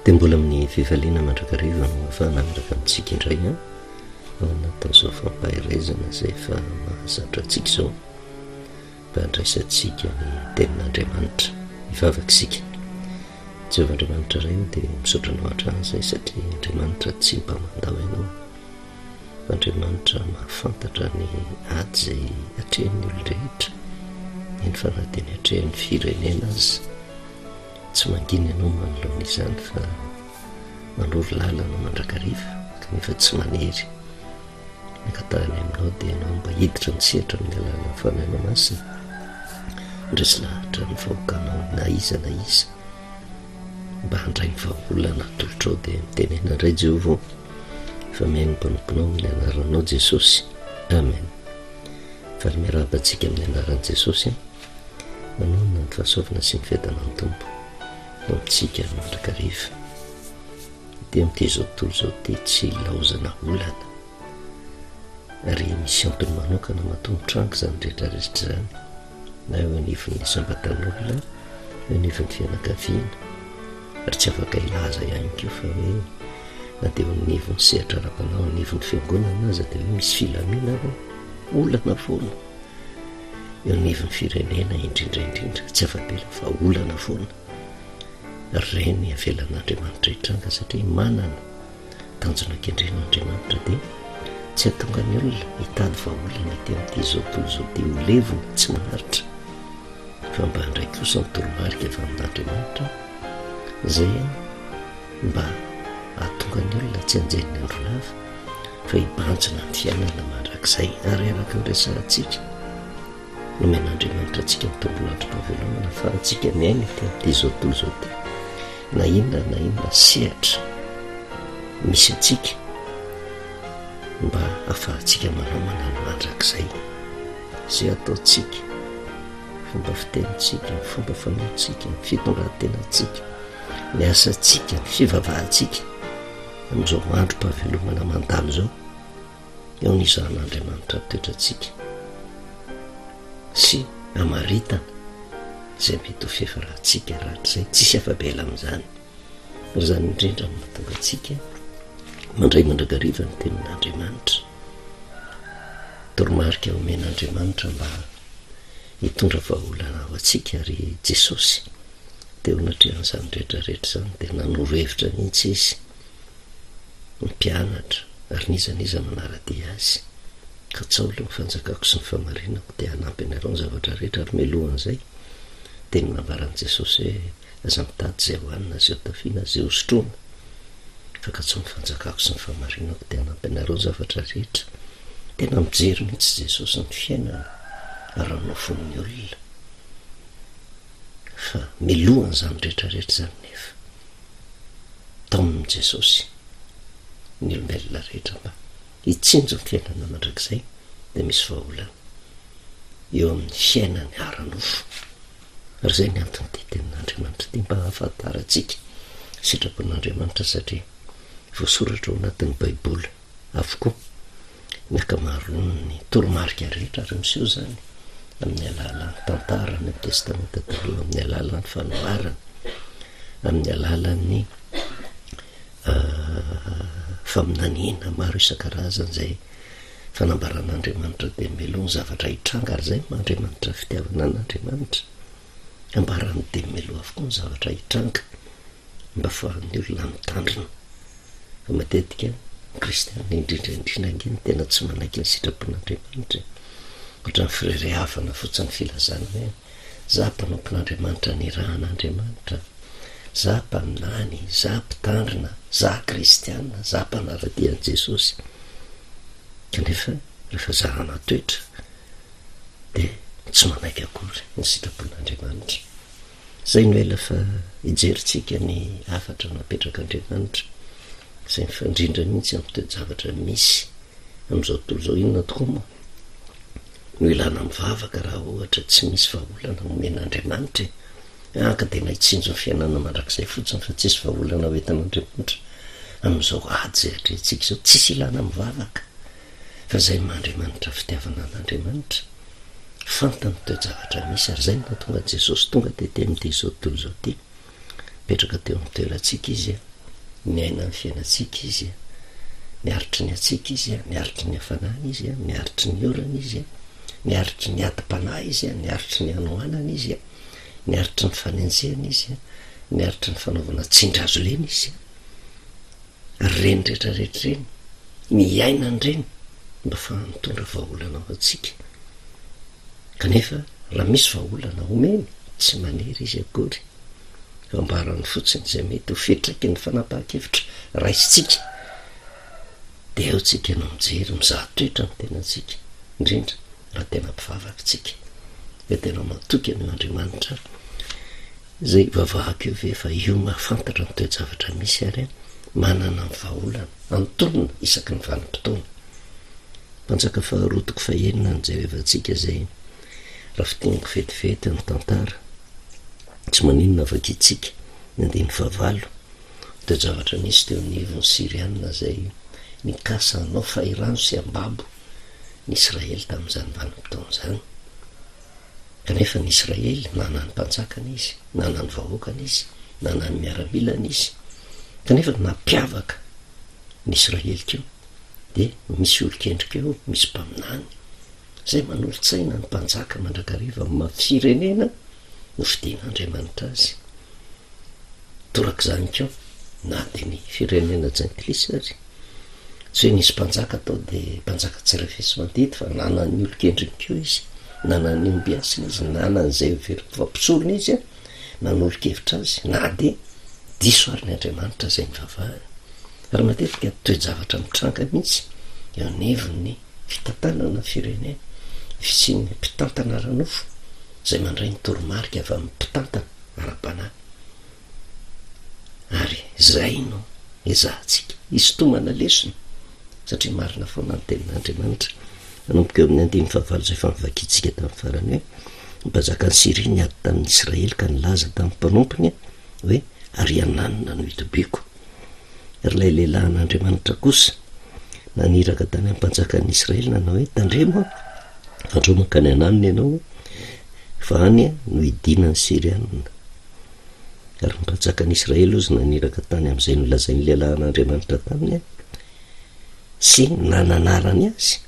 Dia mbola amin'ny fifaliana mandrakariva no ahafahana miaraka amintsika indray an, ao anatin'izao fampaherezana izay efa mahazatra antsika izao, mba handraisantsika ny tenin'Andriamanitra. Hivavaka isika. Jehovah Andriamanitra Ray o, dia misaotra Anao hatrany izay satria Andriamanitra tsy mba mandao Ianao, fa Andriamanitra mahafantatra ny ady izay atrehin'ny olon-drehetra, eny fa na dia ny atrehin'ny firenena aza. Tsy mangina ianao manoloana izany fa manoro lalana mandrakariva kanefa tsy manery. Ny angatahany aminao dia ianao mba hiditra an-tsehatra amin'ny alalan'ny Fanahinao Masina, handresy lahatra ny vahoakanao na iza na iza mba handray ny vahaolana atolotrao dia mitenena indray Jehovah ô, fa mihaino ny mpanomponao amin'ny anaranao Jesosy. Amen. Faly miarahaba antsika amin'ny anaran'i Jesosy. Manonona ny fahasoavana sy ny fiadanan'ny Tompo ho amintsika mandrakariva. Ety amin'ity izao tontolo izao ity tsy ilaozana olana. Ary misy antony manokana matoa mitranga izany rehetra rehetra izany, na eo anivon'ny isam-batan'olona, eo anivon'ny fianakaviana, ary tsy afaka hilaza ihany koa fa hoe na dia eo anivon'ny sehatra ara-panahy, anivon'ny fiangonana aza dia hoe misy filaminana, olana foana. Eo anivon'ny firenena indrindra indrindra, tsy afa-bela fa olana foana ireny avelan'Andriamanitra hitranga satria manana tanjona kendrena Andriamanitra dia tsy hahatonga ny olona hitady vahaolana ety amin'ity izao tontolo izao ity ho levona tsy maharitra fa mba handray kosa ny toromarika avy amin'Andriamanitra izay mba hahatonga ny olona tsy hanjery ny andro lava fa hibanjina ny fiainana mandrakizay ary araka ny resahantsika nomen'Andriamanitra antsika ny tombon'androm-pahavelomana ahafahantsika miaina ety amin'ity izao tontolo izao ity na inona na inona sehatra misy antsika mba ahafahantsika manomana ny mandrakizay izay ataontsika fomba fitenintsika ny fomba fanaontsika ny fitondran-tenantsika ny asantsika ny fivavahantsika Amin'izao androm-pahavelomana mandalo izao, eo no izahan'Andriamanitra ny toetrantsika sy hamaritana izay mety ho fiafarantsika rahatrizay. Tsisy afa-bela amin'izany. Ary izany indrindra no mahatonga antsika mandray mandrakariva ny tenin'Andriamanitra. Toromarika omen'Andriamanitra mba hitondra vahaolana ho antsika ary Jesosy Teo anatrehan'izany rehetra rehetra izany dia nanoro hevitra mihitsy izy, ny mpianatra ary n'iza n'iza manara-dia azy. Katsaho aloha ny fanjakako sy ny fahamarinako dia hanampy anareo ny zavatra rehetra ary mialohan'izay dia ny nambaran'i Jesosy hoe aza mitady izay hohanina, izay hotafiana, izay hosotroina fa katsaho ny fanjakako sy ny fahamarinako dia hanampy anareo ny zavatra rehetra. Tena mijery mihitsy Jesosy ny fiainana ara-nofon'ny olona. Fa milohan'izany rehetra rehetra izany nefa, taomin'i Jesosy ny olombelona rehetra mba hitsinjo ny fiainana mandrakizay dia misy vahaolana eo amin'ny fiainany ara-nofo. Ary izay ny anton'ity tenin'Andriamanitra ity mba hahafantarantsika sitrapon'Andriamanitra satria voasoratra ao anatin'ny Baiboly avokoa ny ankamaroan'ny toromarika rehetra ary miseho izany amin'ny alalan'ny tantara any amin'ny Testamenta Taloha, amin'ny alalan'ny fanoharana, amin'ny alalan'ny faminaniana maro isan-karazany izay fanambaran'Andriamanitra dia mialoha ny zavatra hitranga ary izay no maha Andriamanitra fitiavana an'Andriamanitra. Ambarany dia mialoha avokoa ny zavatra hitranga mba afahan'ny olona mitandrina. Fa matetika ny kristiana indrindra indrindra ange no tena tsy manaiky ny sitrapon'Andriamanitra e. Ohatran'ny firerehavana fotsiny filazana hoe za mpanompon'Andriamanitra nirahan'Andriamanitra, za mpaminany, za mpitandrina, za kristiana, za mpanara-dia an'i Jesosy. Kanefa rehefa zahana toetra dia tsy manaiky akory ny sitrapon'Andriamanitra. Izay no ela fa hijerintsika ny hafatra napetrak'Andriamanitra izay mifandrindra mihitsy amin'ny toe-javatra misy amin'izao tontolo izao. Inona tokoa moa no ilana mivavaka raha ohatra tsy misy vahaolana omen'Andriamanitra e? Ah, ka dia hitsinjo ny fiainana mandrakizay fotsiny fa tsisy vahaolana hoentin'Andriamanitra amin'izao ady izay atrehintsika izao. Tsisy ilana mivavaka fa izay maha Andriamanitra fitiavana an'Andriamanitra. Fantany ny toe-javatra misy ary izay no nahatonga an'i Jesosy tonga tety amin'ity izao tontolo izao ity. Nipetraka teo amin'ny toerantsika Izy. Miaina ny fiainantsika Izy, miaritry ny hatsiaka Izy, miaritry ny hafanana Izy, miaritry ny orana Izy, miaritry ny adim-panahy Izy, miaritry ny hanoanana Izy, miaritry ny fanenjehana Izy, miaritry ny fanaovana tsindry hazo lena Izy. Ary ireny rehetra rehetra ireny, miaina an'ireny mba afahany mitondra vahaolana ho antsika. Kanefa raha misy vahaolana omeny, tsy manery Izy akory. Ambarany fotsiny izay mety ho fiantraikan'ny fanapahan-kevitra raisintsika, dia eo tsika no mijery, mizaha toetra ny tenantsika, indrindra raha tena mpivavaka tsika, hoe tena matoky an'io Andriamanitra izay ivavahako io ve fa io mahafantatra ny toe-javatra misy ary manana ny vahaolana antonona isaky ny vanim-potoana. Mpanjaka faharoa toko fahenina no jerevantsika izay raha fintiniko vetivety ny tantara. Tsy maninona vakintsika ny andininy fahavalo, toe-javatra nisy teo anivon'ny Syriana izay nikasa hanao fahirano sy hambabo ny Israely tamin'izany vanim-potoana izany. Kanefa ny Israely nanana ny mpanjakany izy, nanana ny vahoakany izy, nanana ny miaramilany izy. Kanefa ny nampiavaka ny Israely koa dia misy olon-kendry koa eo, misy mpaminany izay manolo-tsaina ny mpanjaka mandrakariva amin'ny maha firenena Nofidin'Andriamanitra azy. Torak'izany koa, na dia ny firenena jentilisa ary. Tsy hoe nisy mpanjaka tao dia mpanjaka tsy refesi-mandidy fa nanana ny olon-kendriny koa izy, nanana ny ombiasiny izy, nanana izay heveriko fa mpisorona izy, nanolo-kevitra azy, na dia diso ary ny Andriamanitra izay nivavahany. Ary matetika toe-javatra mitranga mihitsy eo anivon'ny fitantanana ny firenena, ny fisian'ny mpitantana ara-nofo, izay mandray ny toromarika avy amin'ny mpitantana ara-panahy. Ary izay no ezahantsika hisintomana lesona, satria marina foana ny tenin'Andriamanitra. Manomboka eo amin'ny andininy fahavalo izay efa novakintsika tamin'ny farany hoe, Ny mpanjakan'i Syria niady tamin'ny Israely ka nilaza tamin'ny mpanompony hoe, Ary Hananina no hitobiako. Ary ilay lehilahin'Andriamanitra kosa naniraka tany amin'ny mpanjakan'ny Israely nanao hoe, Tandremo aho, fandrao mankany Ananina ianao, fa any no hidinan'ny Syriana. Ary ny mpanjakan'ny Israely hozy naniraka tany amin'izay nolazain'ny lehilahin'Andriamanitra taminy sy nananarany azy,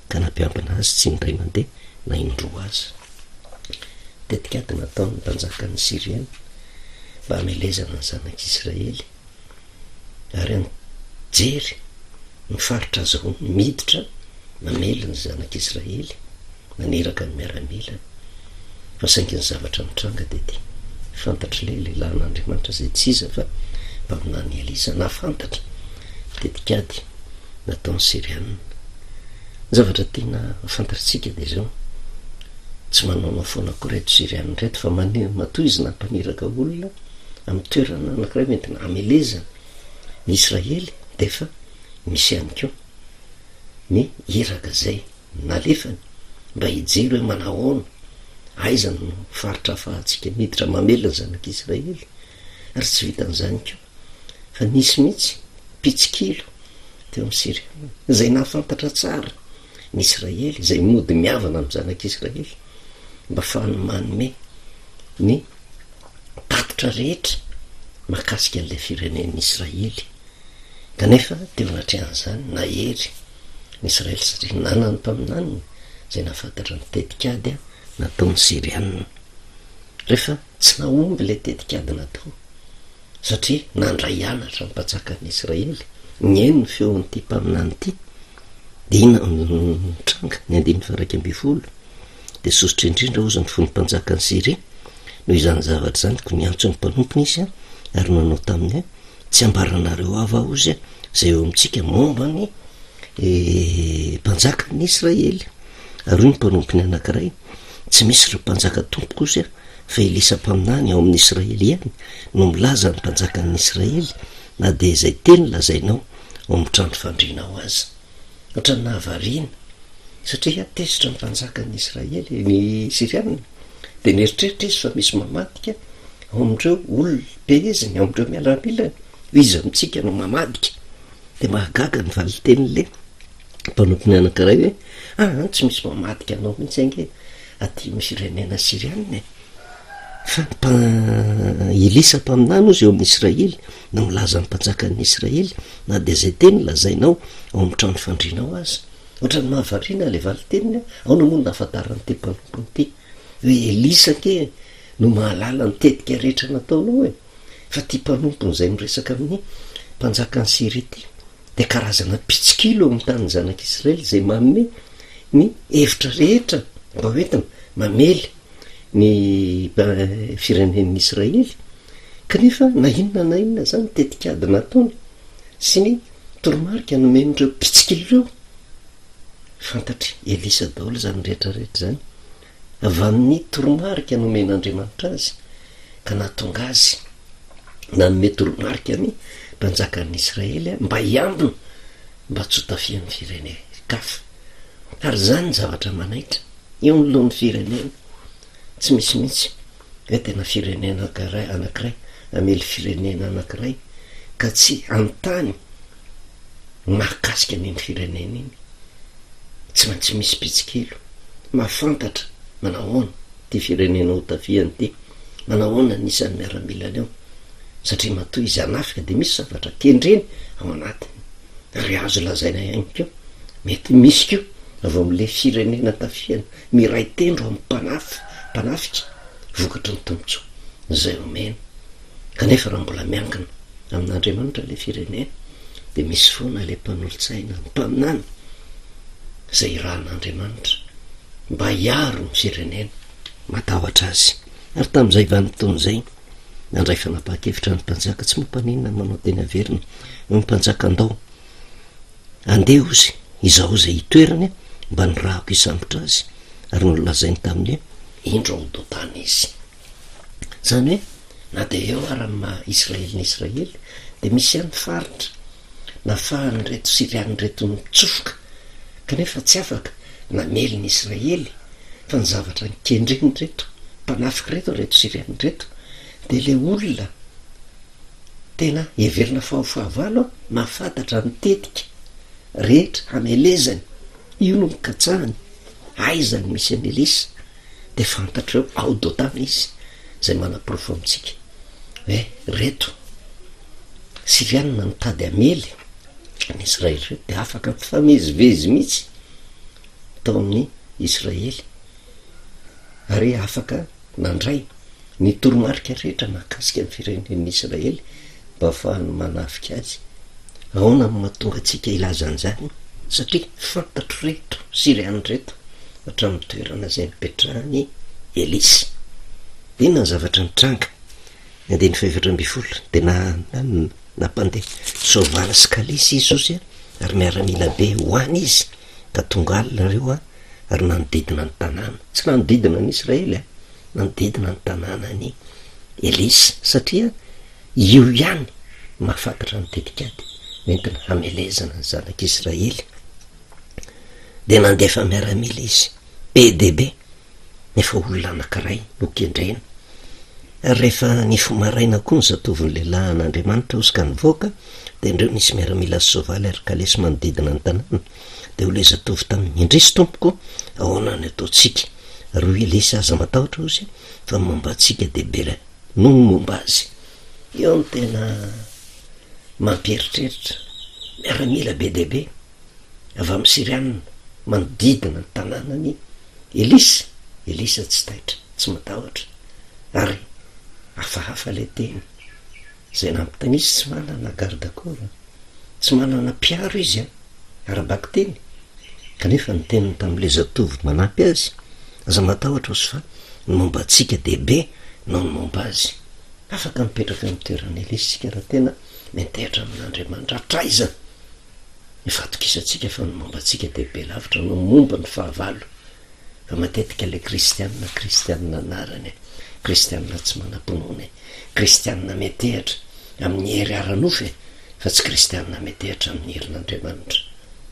ka nampiambina azy tsy indray mandeha na indroa aza. Tetikady nataon'ny mpanjakan'ny Syriana mba hamelezana ny zanak'Israely ary nijery ny faritra azahoany miditra mamely ny zanak'Israely, naniraka ny miaramilany. Fa saingy ny zavatra nitranga dia ity, fantatr'ilay lehilahin'Andriamanitra izay tsy iza fa mpaminany Elisa, nahafantatra ny tetikady nataon'ny Syriana. Ny zavatra tiana ho fantatritsika dia izao, tsy manaonao foana koa ireto Syriana ireto fa maneho matoa izy nampaniraka olona amin'ny toerana anankiray ho entina hamelezana ny Israely dia efa misy ihany koa ny iraka izay nalefany mba hijery hoe manahoana, aiza no faritra ahafahantsika miditra mamely ny zanak'Israely ary tsy vitan'izany koa fa nisy mihitsy mpitsikilo teo amin'ny Syriana izay nahafantatra tsara ny Israely izay mody mihavana amin'ny zanak'Israely mba afahany manome ny tatitra rehetra mahakasika an'ilay firenen'ny Israely. Kanefa teo anatrehan'izany nahery ny Israely satria nanana ny mpaminaniny izay nahafantatra ny tetikady nataon'ny Syriana. Rehefa tsy nahomby ilay tetikady natao satria nandray anatra ny mpanjakan'ny Israely, nihaino ny feon'ity mpaminany ity, dia inona no nitranga? Ny andininy faha-11, dia sosotra indrindra hozy ny fon'ny mpanjakan'i Syria noho izany zavatra izany, koa niantso ny mpanompony izy ary nanao taminy hoe, Tsy ambaranareo ahy va, hozy, izay eo amintsika momba ny mpanjakan'ny Israely? Ary hoy ny mpanompony anankiray, Tsy misy ry mpanjaka tompoko, hozy, fa Elisa mpaminany ao amin'ny Israely ihany no milaza ny mpanjakan'ny Israely, na dia izay teny lazainao ao amin'ny trano fandrianao aza. Ohatran'ny nahavariana, satria tezitra ny mpanjakan'ny Israely, ny Syriana, dia nieritreritra izy fa misy mamadika ao amin'ireo olona peheziny, ao amin'ireo miaramilany, hoe iza amintsika no mamadika. Dia mahagaga ny valin-tenin'ilay mpanompony anankiray hoe, aa, tsy misy mamadika anao mihitsy ange aty amin'ny firenena Syriana e. Fa ny Elisa mpaminany hozy eo amin'ny Israely no milaza ny mpanjakan'ny Israely na dia izay teny lazainao ao amin'ny trano fandrianao aza. Ohatran'ny mahavariana ilay valin-teniny, aona moa no nahafantaran'ity mpanompony ity hoe Elisa ange no mahalala ny tetika rehetra nataonao e! Fa ity mpanompony izay miresaka amin'ny mpanjakan'i Syria ity dia karazana mpitsikilo eo amin'ny tanin'ny zanak'Israely izay manome ny hevitra rehetra mba hoentina mamely ny firenen'ny Israely. Kanefa na inona na inona izany tetikady nataony sy ny toromarika nomen'ireo mpitsikilo ireo, fantatr'i Elisa daholo izany rehetra rehetra izany avy amin'ny toromarika nomen'Andriamanitra azy ka nahatonga azy nanome toromarika ny mpanjakan'ny Israely mba hiambina mba tsy ho tafihan'ny firenen-kafa. Ary izany ny zavatra manaitra eo anoloan'ny firenena. Tsy misy mihitsy hoe tena firenena anankiray hamely firenena anankiray ka tsy hanontany mahakasika an'iny firenena iny. Tsy maintsy misy mpitsikilo mahafantatra manahoana ity firenena ho tafihany ity, manahoana ny isan'ny miaramilany ao, satria matoa izy hanafika dia misy zavatra kendreny ao anatiny, ary azo lazaina ihany koa, mety misy koa avy ao amin'ilay firenena tafihana miray tendro amin'ny mpanafy, mpanafika, vokatry ny tombontsoa izay omena. Kanefa raha mbola miankina amin'Andriamanitra ilay firenena dia misy foana ilay mpanolotsaina, ny mpaminany izay irahan'Andriamanitra mba hiaro ny firenena matahotra azy. Ary tamin'izay vanim-potoana izay, nandray fanapahan-kevitra ny mpanjaka, tsy mampaninona ny manao teny averina, hoy ny mpanjaka, andao, andeha hozy, izaho izay hitoerany mba nirahako hisambotra azy, ary nolazainy taminy hoe, indro ao Dotana izy. Izany hoe, na dia eo ara ny maha Israely ny Israely, dia misy ihany faritra nafahan'ireto Syriana ireto nitsofoka, kanefa tsy afaka namely ny Israely, fa ny zavatra nikendren'ireto mpanafika ireto, ireto Syriana ireto, dia ilay olona tena heverina fa ho fahavalo, mahafantatra ny tetika rehetra hamelezany, io no nikatsahany, aiza no misy an'i Elisa. dia fantatr'ireo ao Dotana izy, izay manaporofo amintsika hoe reto Syriana nitady hamely ny Israely ireto dia afaka mifamezivezy mihitsy tao amin'ny Israely ary afaka nandray ny toromarika rehetra mahakasika ny firenen'ny Israely mba hahafahany manafika azy. Ahoana no mahatonga antsika hilaza an'izany? Satria fantatr'ireto Syriana ireto hatramin'ny toerana izay nipetrahan'i Elisa. Inona ny zavatra nitranga? Ny andininy fahefatra ambin'ny folo, dia nampandeha soavala sy kalesy i Jesosy ary miaramila be ho any izy, ka tonga alina ireo ary nanodidina ny tanàna. Tsy nanodidina an'i Israely, nanodidina ny tanànan'i Elisa, satria io ihany no mahafantatra ny tetikady nentina hamelezana ny zanak'Israely. Dia nandefa miaramila izy, be dia be, nefa olona anankiray no kendrena. Ary rehefa nifoha maraina koa ny zatovon'ny lehilahin'Andriamanitra hozy ka nivoaka, dia indreo nisy miaramila sy soavaly ary kalesy manodidina ny tanàna. Dia hoy ilay zatovo taminy, Indrisy tompoko, ahoana no ataontsika? Ary hoy Elisa, Aza matahotra, hozy, fa ny momba antsika dia be noho ny momba azy. Eo no tena mampieritreritra, miaramila be dia be avy amin'ny Syriana manodidina ny tanànan'i Elisa. Elisa tsy taitra, tsy matahotra, ary hafahafa ilay teny izay nampitainy. Izy tsy manana garde corps, tsy manana mpiaro izy an, ara-bakiteny. Kanefa niteniny tamin'ilay zatovo manampy azy, Aza matahotra hozy fa ny momba antsika dia be noho ny momba azy. Afaka mipetraka amin'ny toeran'i Elisa isika raha tena miantehitra amin'Andriamanitra. Hatraiza ny fahatokisantsika fa ny momba antsika dia be lavitra noho ny momba ny fahavalo. Fa matetika ilay kristiana, kristiana anarany e, kristiana tsy manam-pinoana e, kristiana miantehitra amin'ny hery ara-nofo e, fa tsy kristiana miantehitra amin'ny herin'Andriamanitra.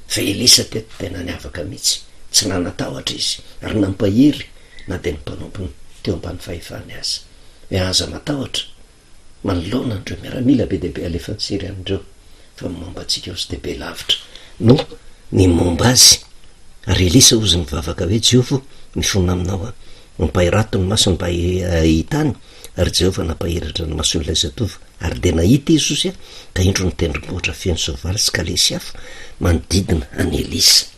Fa Elisa teto tena niavaka mihitsy, tsy nanan-tahotra izy ary nampahery na dia ny mpanompony teo ambany fahefany aza. Hoe aza matahotra manoloana an'ireo miaramila be dia be alefan'ny Syriana ireo, fa ny momba antsika hozy dia be lavitra noho ny momba azy. Ary Elisa hozy nivavaka hoe, Jehovah ô, mifona aminao aho. Ampahirato ny masony mba hahitany, ary Jehovah nampahiratra ny mason'ilay zatovo. Ary dia nahita izy, hozy, ka indro ny tendrombohitra feno soavaly sy kalesy afo manodidina an'i Elisa.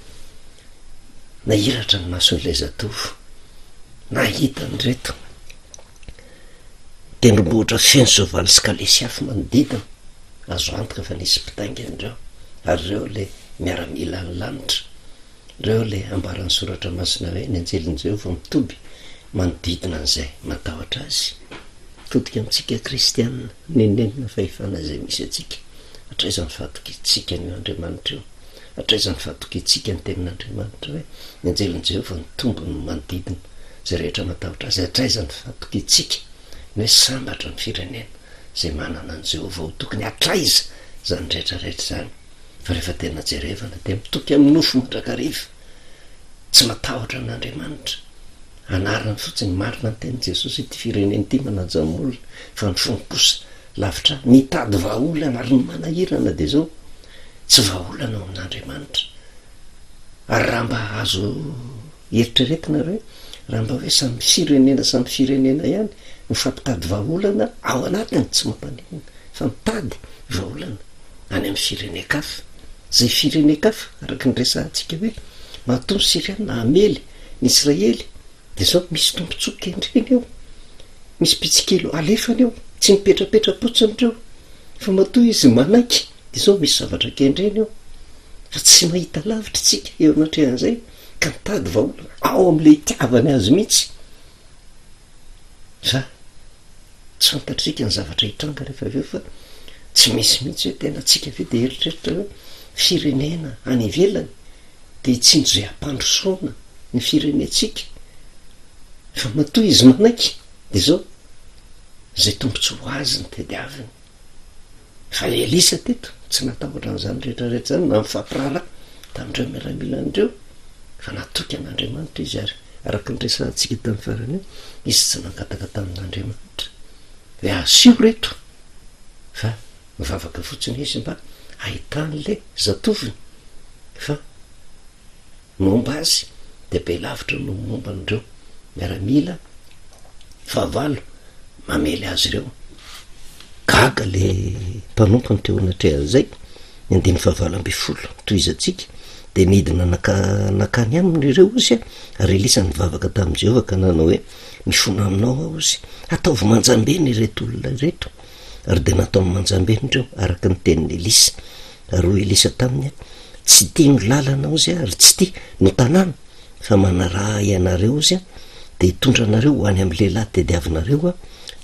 Nahiratra ny mason'ilay zatovo, nahita an'ireto tendrombohitra feno soavaly sy kalesy afo manodidina. Azo antoka fa nisy mpitaingina ireo, ary ireo ilay miaramilan'ny lanitra. Ireo ilay ambaran'ny Soratra Masina hoe ny anjelin'i Jehovah mitoby manodidina an'izay matahotra azy. Mitodika amintsika kristiana, n'inon'inona fahefana izay misy antsika, hatraiza ny fahatokiantsika an'io Andriamanitra io? Hatraiza ny fahatokiantsika ny Tenin'Andriamanitra hoe ny anjelin'i Jehovah no tombony manodidina izay rehetra matahotra azy? Hatraiza ny fahatokiantsika ny hoe sambatra ny firenena izay manana an'i Jehovah ho tokony? Hatraiza izany rehetra rehetra izany? Fa rehefa tena jerevana dia mitoky amin'ny nofo mandrakariva, tsy matahotra an'Andriamanitra. Anarany fotsiny, marina ny tenin'i Jesosy, ity firenena ity manaja ny olona, fa ny fony kosa lavitra ahy. Mitady vahaolana ary ny manahirana dia izao, tsy vahaolana ao amin'Andriamanitra. Ary raha mba azo eritreretina ary hoe raha mba hoe samy firenena samy firenena ihany mifampitady vahaolana ao anatiny tsy mampaninona fa mitady vahaolana any amin'ny firenen-kafa, izay firenen-kafa araka ny resahantsika hoe matoa ny Syriana hamely ny Israely dia izao misy tombontsoa kendreny eo, misy mpitsikilo alefany eo, tsy mipetrapetra-potsiny ireo fa matoa izy manaiky dia izao misy zavatra kendreny eo fa tsy mahita lavitra isika eo anatrehan'izay ka mitady vahaolana ao amin'ilay itiavany azy mihitsy fa Tsy fantatr'isika ny zavatra hitranga rehefa avy eo fa tsy misy mihitsy hoe tena tsika ve dia eritreritra hoe firenena any ivelany dia hitsinjo izay hampandrosoana ny firenentsika fa matoa izy manaiky dia izao izay tombontsoa ho azy ny tadiaviny. Fa i Elisa teto tsy natahotra an'izany rehetra rehetra izany na nifampiraharaha tamin'ireo miaramilany ireo fa natoky an'Andriamanitra izy ary araka ny resahantsika tamin'ny farany io, izy tsy nangataka tamin'Andriamanitra hoe asio reto fa nivavaka fotsiny izy mba hahitan'le zatovony fa Momba azy dia be lavitra noho ny momba an'ireo miaramila fahavalo mamely azy ireo. Gaga le mpanompony teo anatrehan'izay, ny andininy fahavalo ambin'ny folo, tohizantsika, dia nidina naka nankany aminy ireo ozy ary Elisa nivavaka tamin'i Jehovah ka nanao hoe, Mifona aminao aho ozy, ataovy manjambena ireto olona ireto. Ary dia nataony manjambena ireo, araka ny tenin'i Elisa. Ary hoy Elisa taminy, Tsy ity no lalana, hozy aho, ary tsy ity no tanàna, fa manaraha ahy ianareo, hozy aho, dia hitondra anareo ho any amin'ny lehilahy tediavinareo aho.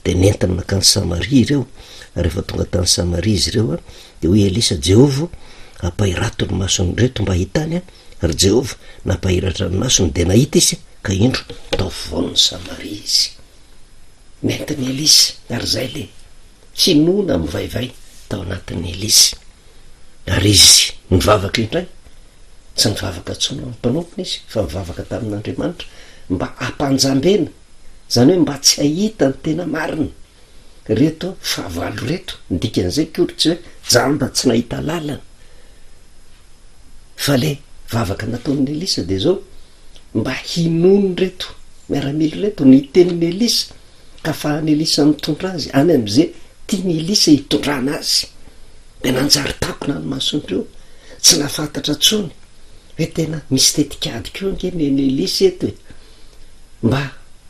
Dia nentiny nankany Samaria ireo. Ary rehefa tonga tany Samaria izy ireo, dia hoy Elisa, Jehovah ô, ampahirato ny mason'ireto mba hahitany aho. Ary Jehovah nampahiratra ny masony, dia nahita izy, ka indro, tao afovoan'i Samaria izy. Nentin'i Elisa, ary izay ilay finoana mivaivay tao anatin'i Elisa. Ary izy nivavaka indray, tsy nivavaka intsony ho an'ny mpanompony izy, fa nivavaka tamin'Andriamanitra mba hampanjambena, izany hoe mba tsy hahita ny tena marina ireto fahavalo ireto. Ny dikan'izay akory tsy hoe jamba tsy nahita lalana, fa le vavaka nataon'i Elisa dia izao, mba hinoan'ireto miaramila ireto ny tenin'i Elisa, ka afahan'i Elisa mitondra azy any amin'izay tian'i Elisa hitondrana azy. Dia nanjary takona ny mason'ireo, tsy nahafantatra intsony hoe tena misy tetikady koa ange ny an'i Elisa eto e! Mba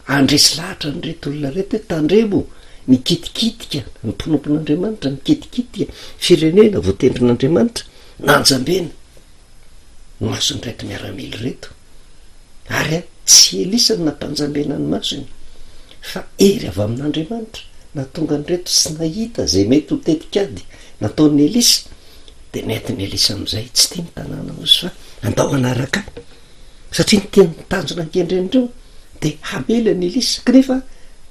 handresy lahatra an'ireto olona ireto hoe tandremo mikitikitika ny mpanompon'Andriamanitra, mikitikitika firenena voatendrin'Andriamanitra, nanjambena ny mason'ireto miaramila ireto. Ary tsy Elisa no nampanjambena ny masony, fa hery avy amin'Andriamanitra nahatonga an'ireto tsy nahita izay mety ho tetikady nataon'i Elisa. Dia nentin'i Elisa amin'izay, tsy tia ny tanàna hozy fa andao hanaraka ahy, satria ny tian'ny tanjona ankendren'ireo dia hamely an'i Elisa. Kanefa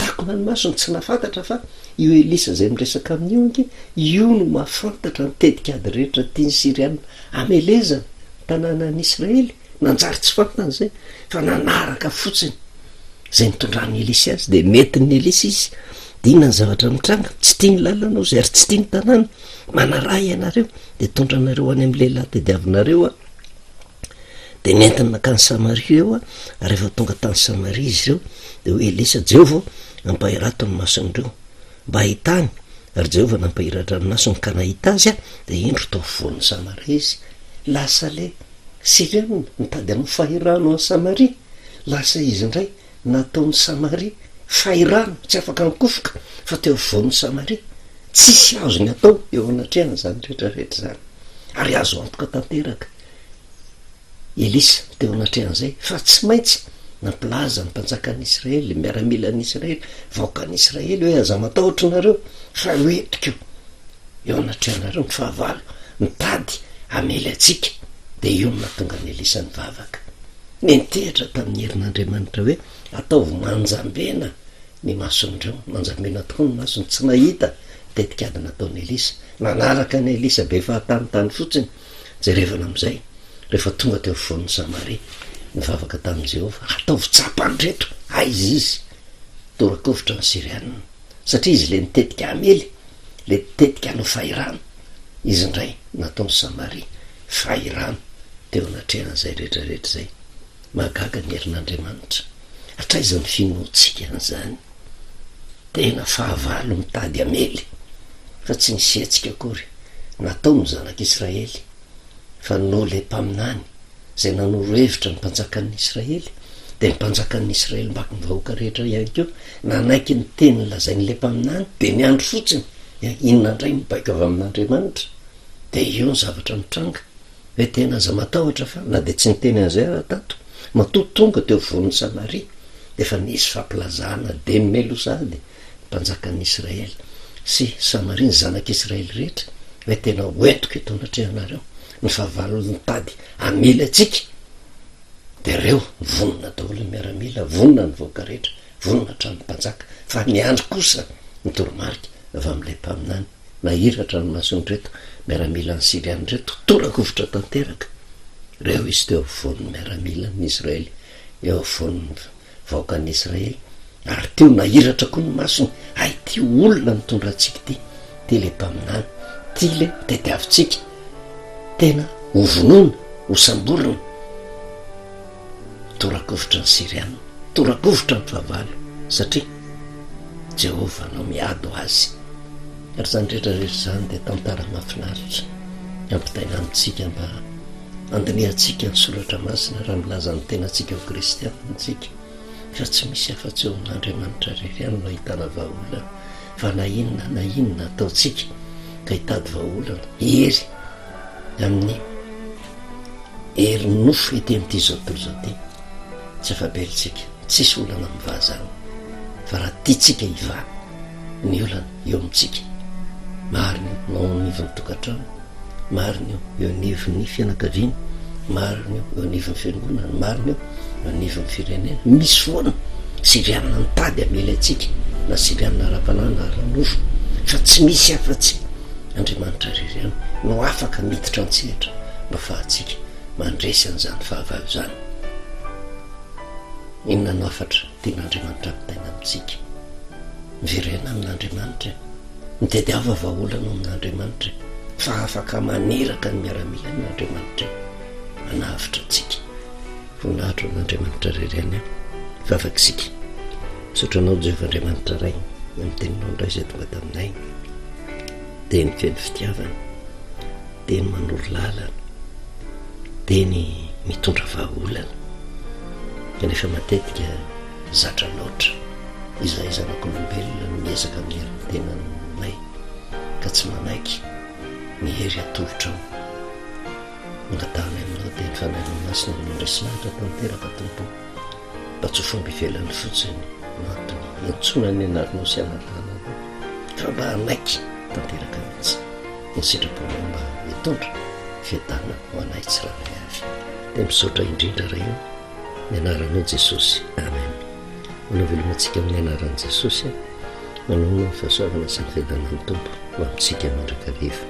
takona ny masony, tsy nahafantatra fa io Elisa izay miresaka aminy io ange, io no mahafantatra ny tetikady rehetra tian'ny Syriana hamelezana ny tanànan'i Israely. Nanjary tsy fantany izay fa nanaraka fotsiny izay nitondran'i Elisa azy, dia nentin'i Elisa izy. Dia inona ny zavatra mitranga? Tsy tia ny lalana ozy ary tsy tia ny tanàna. Manaraha ianareo, dia hitondra anareo any amin'ny lehilahy tadiavinareo aho. Dia nentiny nankany Samaria ireo, ary rehefa tonga tany Samaria izy ireo, dia hoy Elisa, Jehovah ô, ampahirato ny mason'ireo, mba hahitany. Ary Jehovah nampahiratra ny masony ka nahita azy, dia indro tao afovoan'i Samaria izy. Lasa ilay Syriana nitady hanao fahirano an'i Samaria, lasa izy indray nataon'i Samaria fahirano, tsy afaka nikofoka fa teo afovoan'i Samaria. Tsisy azony atao eo anatrehan'izany rehetra rehetra izany, ary azo antoka tanteraka Elisa teo anatrehan'izay fa tsy maintsy nampilaza ny mpanjakan'i Israely, ny miaramilan'i Israely, vahoakan'i Israely hoe aza matahotra nareo fa hoentiko eo anatrehanareo ny fahavalo mitady hamely antsika. Dia io no nahatonga an'i Elisa nivavaka. Niantehitra tamin'ny herin'Andriamanitra hoe ataovy manjambena ny mason'ireo. Manjambena tokoa ny masony, tsy nahita tetik'ady nataon'i Elisa. Nanaraka an'i Elisa be fahatanitany fotsiny. Jerevana amin'izay, rehefa tonga teo afovoan'i Samaria, nivavaka tamin'i Jehovah, Ataovy tsapan'ireto, aiza izy? Tora-kovitra ny Syrianina, satria izy ilay nitetika hamely, ilay nitetika hanao fahirano. Izy indray nataon'i Samaria fahirano teo anatrehan'izay rehetra rehetra izay. Mahagaga ny herin'Andriamanitra. Hatraiza ny finoantsika an'izany? Tena fahavalo mitady hamely, fa tsy nisy hetsika akory natao ny zanak'Israely, fa noho ilay mpaminany izay nanoro hevitra ny mpanjakan'ny Israely, dia ny mpanjakan'ny Israely mbaky ny vahoaka rehetra ihany koa nanaiky ny teny lazain'ilay mpaminany, dia niandry fotsiny, inona indray ny baiko avy amin'Andriamanitra, dia io ny zavatra mitranga, hoe tena aza matahotra fa na dia tsy niteny an'izay ara tato, matoa tonga teo afovoan'i Samaria, dia efa nisy fampilazana dieny mialoha sahady ny mpanjakan'ny Israely sy Samaria, ny zanak'Israely rehetra, hoe tena ho entiko eto anatrehanareo ny fahavalo nitady hamely antsika, dia reo vonona daholo ny miaramila, vonona ny vahoaka rehetra, vonona hatramin'ny mpanjaka, fa niandry kosa ny toromarika avy amin'ilay mpaminany. Nahiratra ny mason'ireto miaramilan'ny Syriana ireto, tora-kovitra tanteraka. Reo izy teo afovoan'ny miaramilan'ny Israely, eo afovoan'ny vahoakan'ny Israely, ary teo nahiratra koa ny masony, hay ity olona nitondra antsika ity, ity ilay mpaminany, ity ilay tediavintsika, tena hovonoina, hosamborina. Tora-kovitra ny Syriana, tora-kovitra ny fahavalo, satria Jehovah no miady ho azy. Ary izany rehetra rehetra izany dia tantara mahafinaritra ampitaina amintsika mba handinihantsika ny soratra masina raha milaza ny tenantsika ho kristiana isika fa tsy misy afa-tsy eo amin'Andriamanitra irery ihany no ahitana vahaolana fa na inona na inona ataontsika ka hitady vahaolana hery amin'ny herin'ny nofo ety amin'ity izao tontolo izao ity tsy afa-belontsika tsisy olana mivaha izany fa raha tiantsika hivaha ny olana eo amintsika. Marina io ao anivon'ny tokantrano, marina io eo anivon'ny fianakaviana, marina io eo anivon'ny fiangonana, marina io eo anivon'ny firenena. Misy foana Syriana mitady hamely antsika, na Syriana ara-panahy na ara-nofo, fa tsy misy afa-tsy Andriamanitra irery ihany no afaka miditra an-tsehatra mba afahantsika mandresy an'izany fahavalo izany. Inona no hafatra tian'Andriamanitra ampitaina amintsika? Miverena amin'Andriamanitra e! Mitediava vahaolana ao amin'Andriamanitra e! Fa afaka maniraka ny miaramilany Andriamanitra e! Manavotra antsika. Voninahitra ho an'Andriamanitra irery ihany an! Vavaka isika. Misaotra anao Jehovah Andriamanitra Ray amin'ny teninao indray izay tonga taminay. Teny feno fitiavana, teny manoro lalana, teny mitondra vahaolana. Kanefa matetika zatra loatra izahay zanak'olombelona no miezaka amin'ny herin'ny tenanay ka tsy manaiky ny hery atolotrao. Angatahanay aminao dia ny Fanahinao Masina no mandresy lahatra tanteraka Tompo ô. Mba tsy ho fomba ivelany fotsiny no antony iantsoana ny anaranao sy anatahana anao fa mba hanaiky tanteraka mihitsy ny sitraponao mba hitondra fiadanana ho anay tsirairay avy. Dia misaotra indrindra Ray o, ny anaranao Jesosy. Amen. Manao veloma antsika amin'ny anaran'i Jesosy. Manonona ny fahasoavana sy ny fiadanan'ny Tompo ho amintsika mandrakariva.